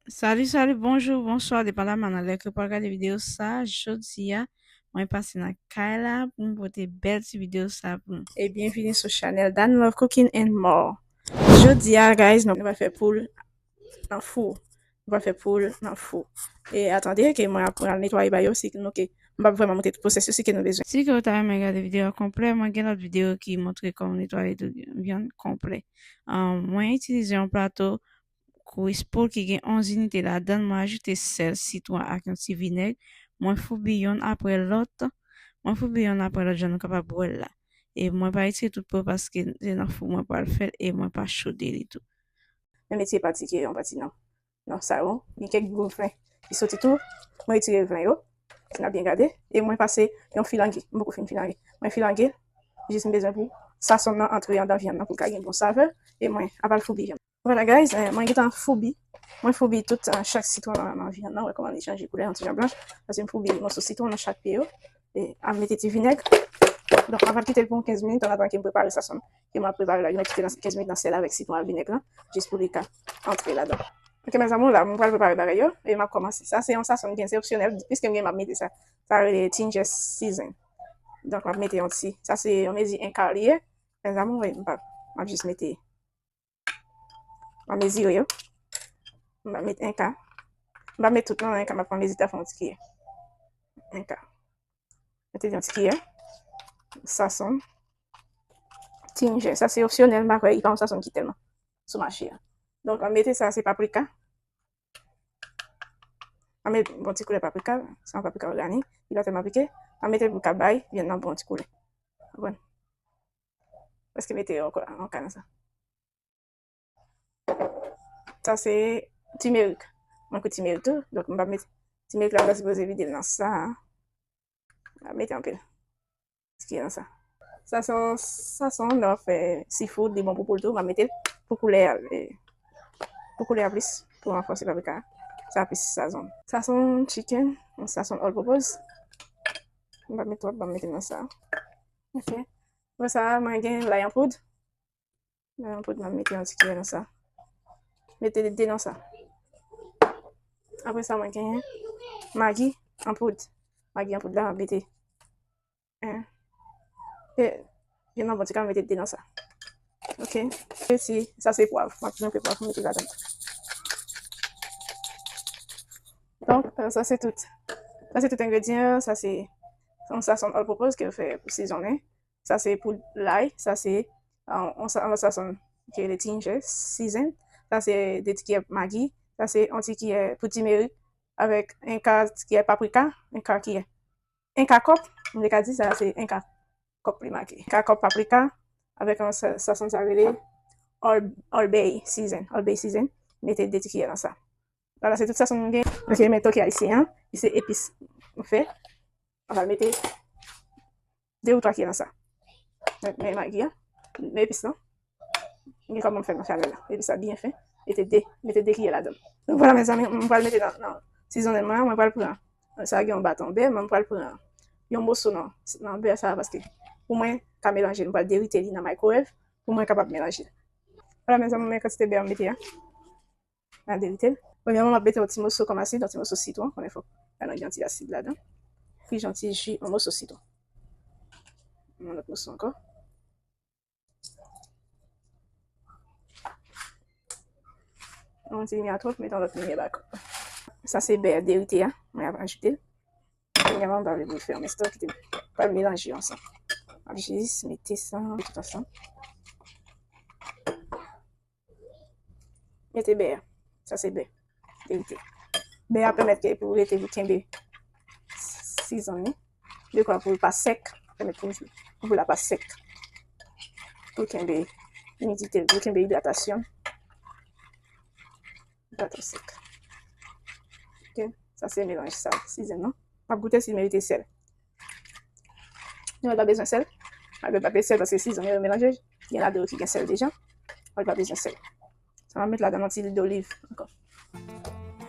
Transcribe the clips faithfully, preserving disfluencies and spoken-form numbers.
Salut, salut, bonjour, bonsoir, depandaman nan lè ke w pral gade videyo sa. Jodi a, mwen pase nan kay la pou m pote bèl ti videyo sa pou nou. E byenvini sou chanèl Dan Love Cooking and More. Jodi a, guys, nou pral fè poul nan fou. Nou pral fè poul nan fou. E atande ke mwen ap pral netwaye ba yo, si nou ke m p ap vrèman montre tout pwosès yo, si ke nou bezwen. Si ke w ta renmen gade videyo a konplè, mwen gen lòt videyo ki montre kòman netwaye tout vyann konplè. Ahn, mwen itilize yon plato kwis poul ki gen onz inite ladan l, mwen ajoute sèl, sitwon ak yon ti vinèg. Mwen foubi yonn apre lòt. Mwen foubi yonn apre lòt, jan nou kapab wè l la. E mwen pa retire tout po paske se nan fou mwen pral fè l e mwen pa chode li tou. Mwen retire pati ki yon pati nan, nan sa yo. Gen kèk grenn fen ki soti tou. Mwen retire fen yo. Si n ap byen gade. E mwen pase yon filange. Mwen poko fin filange. Mwen filange. Jis m bezwen pou sasonn nan antre andan vyann nan pou l ka gen bon savè. E mwen ap al foubi vyann. Vwala, guys, eh, mwen gentan foubi. Mwen foubi tout, eh, chak sitwon nan, nan vyann nan. Wè kòman li chanje koulè, yon ti jan blanch. Paske m foubi moso sitwon nan chak pye yo. E, a mete ti vinèg. Donk, m ap kite l pou yon kenz minit, annatandan ke m prepare sasonn. Ke m ap prepare la, m ap kite l kenz minit nan sèl avèk sitwon ak vinèg lan, jis pou li ka antre ladan. Ok, mes amours, la, m pral prepare bagay yo, e m ap kòmanse. Sa, se yon sasonn gen, se opsyonèl, piske m gen, m ap mete sa. Sa rele ginger season. Donk, m ap mete yon ti, sa se yon mezi en ka li ye. Mes amours, wi, m pa, m ap jis mete, m ap mezire yo. M ap met en ka. M ap met tout nan en ka, m ap pran mezi ta fè yon ti kiyè. En ka. Mete yon ti kiyè. Sasonn. Ti jinja. Sa se opsyonèl, m pa kwè, li pa yon sasonn ki tèlman sou mache a. Donk, an mete sa, se paprika. An met bon ti koulè paprika, se yon paprika òganik. Li pa tèlman pike. An mete pou l ka bay vyann nan bon ti koulè. Konprann? Prèske mete yon ka nan sa. Sa se timerik. Mwen kwit timerik tou, donk m p ap mete timerik la, m ta sipoze vide l nan sa a. M ap mete anpil. Ti kiyè nan sa. Sa se yon, sa se yon lè w ap fè seafood, li bon pou poul tou, m ap mete l pou koulè a, e, pou koulè a plis, pou ranfòse paprika a. Sa plis sazon. Sa se yon chicken, yon sazon all purpose. M p ap mete twòp, m ap mete nan sa. Ok. Apre sa, mwen gen lay an poud. Lay an poud, m ap mete yon ti kiyè nan sa. Mete de nan sa. Apre sa, mwen gen magi an poud. Magi an poud la, m ap mete. En. E, gen nan bon ti ka, m mete de nan sa. Ok. E si, sa se pwav. M ap tou mete pwav, m mete ladan. Donk, euh, sa se tout. Sa se tout engredyan. Sa se yon sazon all purpose ke yo fè pou sezonnen. Sa se poud lay, sa se, euh, yon sa-, yon lòt sazon ki rele ginger season. Sa se de ti kiyè magi, sa se yon ti kiyè poud timerik avèk en ka ti kiyè paprika, en ka kiyè, en ka kòp, m te ka di sa se en ka kòp li make. En ka kòp paprika avèk yon sa-, sazon sa rele Old, Old Bay season, Old Bay season. Mete de ti kiyè nan sa. Vwala, se tout sazon m gen. Ok, men toke ayisyen an, li se epis m fè. Mwen pral mete de ou twa kiyè nan sa. Men, men magi a, men epis lan. Gen kòman m fè nan chanèl la. Epis la byen fen. Mete de, mete de kiyè ladan. Donk, vwala, mezanmi, m pral mete nan, nan sizonnen mwen an, mwen pral pran, sa gen yon baton bè, men m pral pran yon moso nan, nan bè sa a, paske pou mwen ka melanje, m pral derite li nan microwave, pou mwen kapab melanje. Vwala, mezanmi, men kantite bè m mete a. N a derite l. Premyèman, m ap mete yon ti moso kòm asid, yon ti moso sitwon, konnen fòk la nan gen yon ti asid ladan. Pi yon ti ji, yon moso sitwon. Yon lòt moso ankò. Yon ti limyè twòp, mete yon lòt limyè bak. Sa se bè derite a, mwen ap ajoute l. Premyèman, m pa vle pou l fèmen, se tou kite m pral melanje yo ansanm. M ap jis mete sa tout ansanm. Mete bè a. Sa se bè. Verite. Bè a pèmèt ke pou rete pou kenbe sizon li. Dekwa pou l pa sèk. Pèmèt pou, pou poul la pa sèk. Pou kenbe imidite, pou kenbe idratasyon. Idratasyon sèk. Ok. Sa se melanj sa, sizon nan. M ap goute si l merite sèl. Nou pa bezwen sèl. Malgre pa bezwen sèl paske sizon yo melanje. Gen ladan yo ki gen sèl deja. Ou pa bezwen sèl. Sa m ap met ladan yon ti lwil doliv ankò.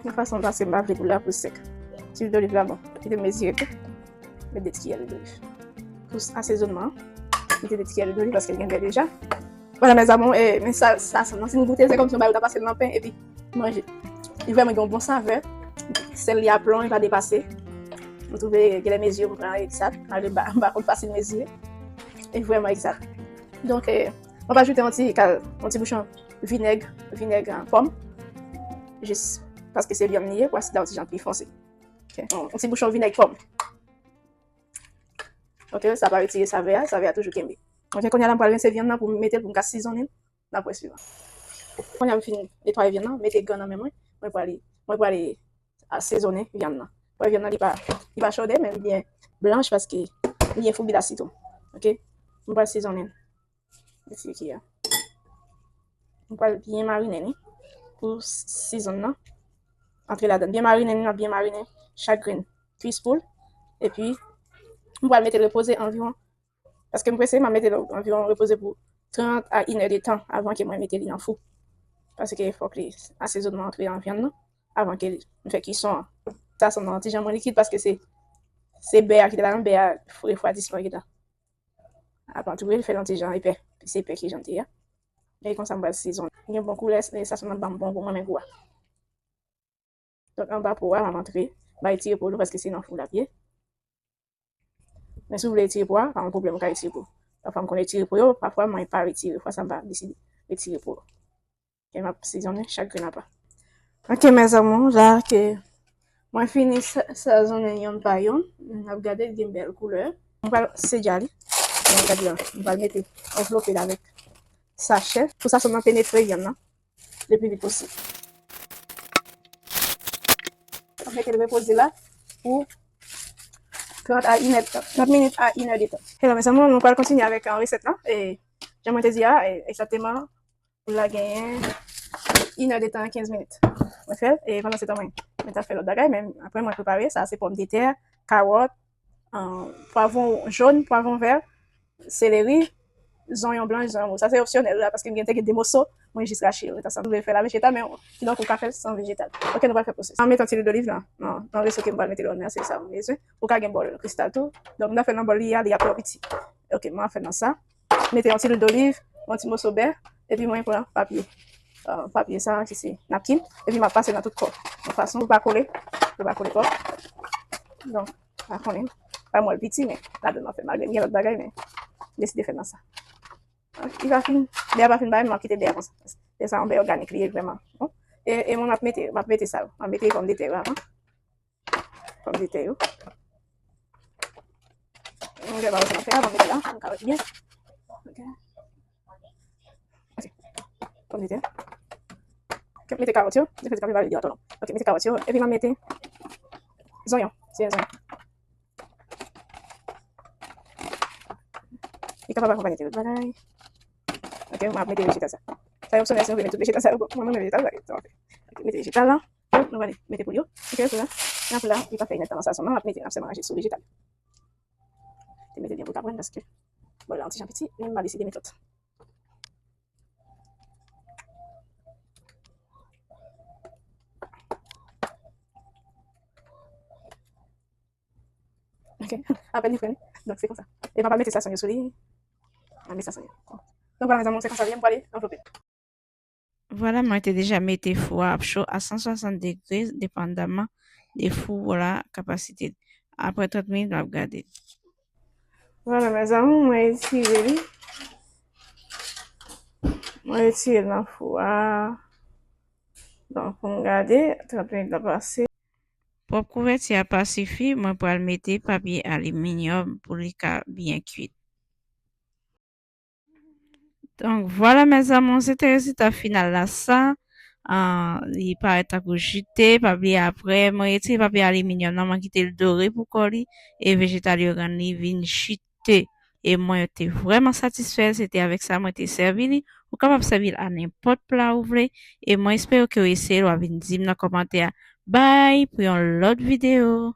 Yon fason paske m pa vle pou la pou sèk. Ti lwil doliv la bon. Kite m mezire tou. Met de ti kiyè lwil doliv. Pou asezonman, mete de ti kiyè lwil doliv paske l gen bè deja. Vwala, mes amours, e, men sa, sa, sa, non, si n goute, se kòmsi yon bagay ou ta pase l nan pen epi manje. Li vrèman gen yon bon savè. Sèl li a plon, li pa depase. Mwen twouve genlè mezi yo pran egzat, malgre m pa, m pa konn fasil mezire. Li vrèman egzat. Donk, eh, mwen pa ajoute yon ti kal, yon ti bouchon vinèg, vinèg, eh, pòm. Jis paske se vyann li ye, pou asid la yon ti jan pi fonse. Ok. Yon, yon ti bouchon vinèg pòm. Ok, sa pa retire savè a, savè a toujou kenbe. Ok, kounye a la m pral rense vyann nan pou m mete l, pou m ka sizonnen l. N ap wè swivan. Kounye a m fin netwaye vyann nan, mete gan nan men mwen, mwen prale, mwen prale asezonnen vyann nan. Wè vyann nan li pa, li pa chode, men li byen blanch paske li gen foubi la sitwon. Ok? M pral sezonnen l. Mete ki a. M pral byen marinen li pou s- sizon nan antre ladan. Byen marinen li, m ap byen marinen chak grenn kwis poul. Epi, m pral mete l repoze anviwon, paske m prese, m ap mete l anviwon repoze pou trant a inè de tan avan ke mwen mete li nan fou. Paske fòk li, asezonman antre nan vyann nan avan ke m fè kison an. Sa sanble yon ti jan mwen likid paske se, se bè a ki te ladan, bè a refwadisman ki la. Avan tou, li fè l yon ti jan epè. Se epè ki jan l te ye a. E konsa m pral sezonnen. Gen bon koulè, e sa sanble ban m bon gou, mwen renmen gou a. Donk, anba po a, m ap antre, bay ti repo tou, paske se nan fou l ap ye. Men si w vle retire po a, pa yon pwoblèm, ou ka retire po. Pafwa m konn retire po yo, pafwa mwen pa retire, fwa sa m pa deside retire po yo. E m ap sezonnen chak grenn apa. Ok, mes amours, la ke mwen fini sa- sezonnen yonn pa yonn, n ap gade l gen bèl koulè. M pral sedya li. Mwen gade la, m pral mete, anvlope l avèk sachè pou sachè nan penetre vyann nan le pli vit posib. Mwen mete l repoze la pou trant a inè, trant minit a inè de tan. Hello, mes amours, nou pral kontinye avèk, euh, resèt la. E, jan mwen te di a, e, egzakteman, pou l la genyen inè de tan, kenz minit. Mwen fè l, e pandan se tan mwen, mwen ta fè lòt bagay, men apre mwen prepare, sa se pòmdetè, kawòt, euh, pwavwon jòn, pwavwon vè, seleri, zonyon blanch, zonyon wouj. Sa se opsyonèl la, paske m gen te gen de moso, mwen jis rache yo. Sa m vle fè la vejetal, men kidonk ou ka fè l san vejetal. Ok, nou pral fè pwosès. Mwen mete yon ti lwil doliv nan, nan, nan veso ke m pral mete lòn nan, se sa m bezwen. Ou ka gen bòl kristal tou. Donk, m ta fè l nan bòl li a, li ap twò piti. Ok, mwen fè l nan sa. Mete yon ti lwil doliv, yon ti moso bè, epi mwen pran papye. Euh, papye sa ki se napkin, epi m ap pase nan tout kò. Yon fason pou pa kole, pou pa kole kò. Donk, pa konnen, pa mwen l piti, men ladan m ap fè, malgre m gen lòt bagay, men m deside fè nan sa. Li pa fin, bè a pa fin bay, men m ap kite bè a konsa. Bè sa yon bè òganik li ye vrèman. Bon. E, e mwen m ap mete, m ap mete sa yo. M ap mete pòmdetè yo avan. Pòmdetè yo. Mwen gen bagay sa m ap fè avan mete la, m ka wè pi byen. Ok. Ok. Pòmdetè. Ok, mete kawòt yo. Mete kawòt yo, pa vle di atò non. Ok, mete kawòt yo. Epi m ap mete zonyon. Se zonyon. Li kapab akonpanye de lòt bagay. Ok, m ap mete vejetal sa. Sa yo opsyonèl si nou vle mete tout vejetal sa yo. Bon, mwen, mwen vejetal, bagay sa m ap fè. Ok, mete vejetal la. Nou prale mete poul yo. Ok, poul la. Nan poul la, li pa fè inèdtan nan sazon nan, n ap mete, n ap sèlman raje sou vejetal. Te mete byen pou l ka pran, paske bòl la yon ti jan piti, men m pa deside met lòt. Ok, apèn li fre, wi. Donk, se konsa. E papa mete sazon yo sou li. Mwen mete sazon yo. Donk, vwala, mezanmi, se konsa li ye, m prale anvlope l. Vwala, mwen te deja mete fou a ap cho a san swasant degre, depandaman de fou la kapasite l. Apre trant minit, m ap gade l. Vwala, mezanmi, mwen retire li. Mwen retire l nan fou a. Donk, pou m gade, trant minit la pase. Pwòp kouvèti a pa sifi, mwen pral mete papye aliminyòm pou li ka byen kuit. Donk, vwala, mes amours, se te rezilta final la sa. Ah, li parèt tankou jite, pa bliye apre, mwen retire papye aliminyòm nan, mwen kite l dore pou kò li, e vejetal yo rann li vin jite. E mwen te vrèman satisfè, se te avèk sa mwen te sèvi li. Ou kapab sèvi l a nenpòt pla ou vle, e mwen espere ke w eseye l, w a vin di m nan kòmantè a. Bye, pou yon lòt videyo.